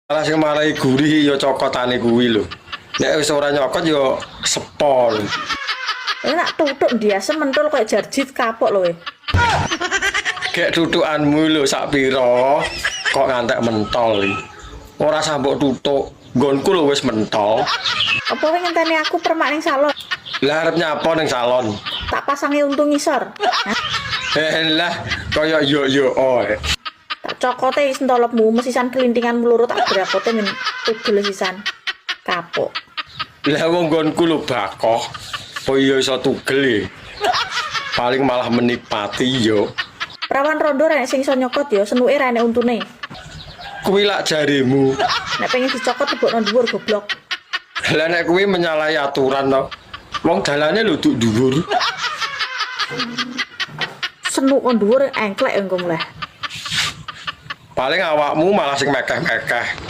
Malah sing marai gurih ya cokotane kuwi lho. Nek wis ora nyokot ya sepol. Kowe nak tutuk ndiase mentul koyo jarjit, kapok lho kowe. Gek tutukanmu lho sak pira kok ngantek mentol iki. Ora sambok tutuk, nggonku lho wis mentol. Apa kowe ngenteni aku permak ning salon? Lah, arep nyapa ning salon? Tak pasangi untu ngisor. Hah? Eh lah, kaya yo yo oh. Tak cokote sentolopmu mesisan, kelintinganmu loro tak brakote men tugel sisan. Kapok. Lah, wong nggonku lho bakoh. Apa iya iso tugel e? Paling malah menikmati yo. Prawan rondo ra enek sing iso nyokot ya, senuke ra enek untune. Kuwi lak jarimu. Nek pengen dicokot lebokno dhuwur, goblok. Lah, nek kuwi menyalahi aturan to. Wong dalane lho duk dhuwur. Senuk kon dhuwur engklek engko muleh. Paling awakmu malah sing mekeh-mekeh.